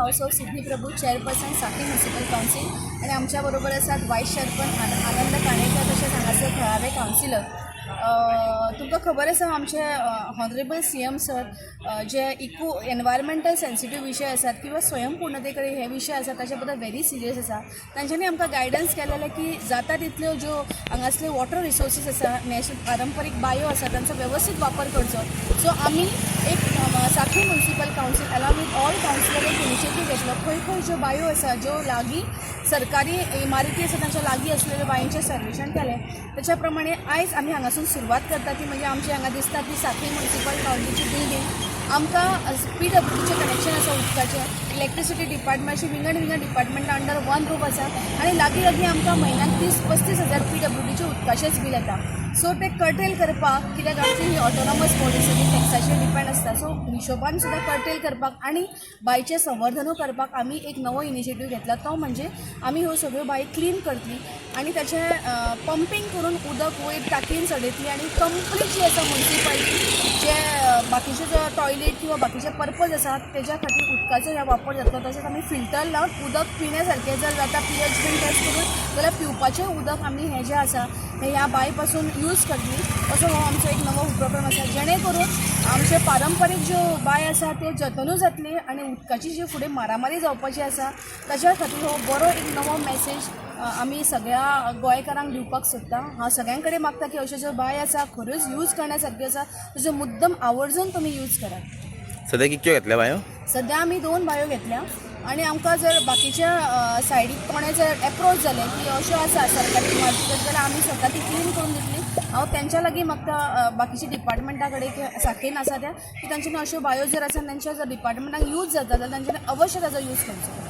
हांव सौ सिद्धी प्रभू, चेअरपर्सन, साखळी म्युनिसिपल कावन्सील आनी आमच्या बरोबर आसात वायस चेअरपर्सन आनंद काणेकर, तशेंच हांगासर थळावे कावन्सिलर. तुमकां खबर आसा, आमचे हॉनरेबल सीएम सर जे इको एनवायरमेंटल सेन्सिटीव विशय आसात किंवा स्वयंपूर्णते कडेन हे विशय आसात, ताच्या बद्दल व्हेरी सिरियस आसा. तांच्यांनी आमकां गायडन्स केलेलें की जाता तितल्यो ज्यो हांगासले वॉटर रिसोर्सीस आसा, पारंपरीक बायो आसा, तांचो वेवस्थीत वापर करचो. सो आमी एक साखळी municipal council along with all councillor एक इनिशिएटीव घेतलो. खंय खंय ज्यो बायो आसा, ज्यो लागीं सरकारी इमारती आसा, तांच्या लागीं आसलेल्या बांयचें सर्वेक्षण केलें. त्याच्या प्रमाणे आयज आमी हांगासून सुरवात करता ती म्हणजे आमची हांगा दिसता ती साखळी म्युनिसिपल कावन्सिलची बिल्डींग. आमकां पीडब्ल्यूडीचें कनेक्शन आसा उदकाचें, इलेक्ट्रिसिटी डिपार्टमेंट, विंगड विंगड डिपार्टमेंटां अंडर वन रूफ आसा आनी लागीं लागीं आमकां म्हयन्याक 30-35 हजार पीडब्ल्यूडीचें उदकाचेंच बील येता. सो ते कर्टेल करपाक, कित्याक आमची ही ऑटोनॉमस बॉडी सगळी टॅक्साचेर डिपेंड आसता, सो हिशोबान सुद्दां कर्टेल करपाक आनी बांयचें संवर्धनूय करपाक आमी एक नवो इनिशिएटीव घेतला. तो म्हणजे आमी ह्यो सगळ्यो बांय क्लीन करतली आनी ताचें पंपींग करून उदक वयर टाकयेन चडयतली आनी कंप्लीट जी आसा म्युनिसिपालिटी जे बाकीचे जो टॉयलेट किंवा बाकीचे पर्पज आसा, तेज्या खातीर उदकाचो ह्या वापर जातलो. तशेंच आमी फिल्टर लावन उदक पिण्या सारकें जर जाता, पीएच बीन टेस्ट करून जाल्यार पिवपाचें उदक आमी हें जें आसा हें ह्या बांय पासून यूज करतली. असो हो आमचो एक नवो उपक्रम आसा, जेणे करून आमचे पारंपारीक ज्यो बांय आसा त्यो जतनूय जातली आनी उदकाची जी फुडें मारामारी जावपाची आसा, ताच्या खातीर हो बरो एक नवो मॅसेज आमी सगळ्या गोंयकारांक दिवपाक सोदता. हांव सगळ्यां कडेन मागता की अश्यो ज्यो बांय आसा, खऱ्योच यूज करण्या सारक्यो आसा, ताजो मुद्दम आवर्जून तुमी यूज करात. सध्या कितक्यो घेतल्या बायो? सध्या आमी दोन बायो घेतल्या आनी आमकां जर बाकीच्या सायडीक कोणें जर एप्रोच जालें की अश्यो आसा सरकारी इमारती जाल्यार आमी स्वता ती क्लीन करून दितली. हांव तेंच्या लागीं मागता, बाकीच्या डिपार्टमेंटा कडेन की साखळीन आसा त्या, की तांच्यानी अश्यो बायो जर आसा, तांच्या जर डिपार्टमेंटाक यूज जाता जाल्यार तांच्यानी अवश्य ताजो यूज करचो.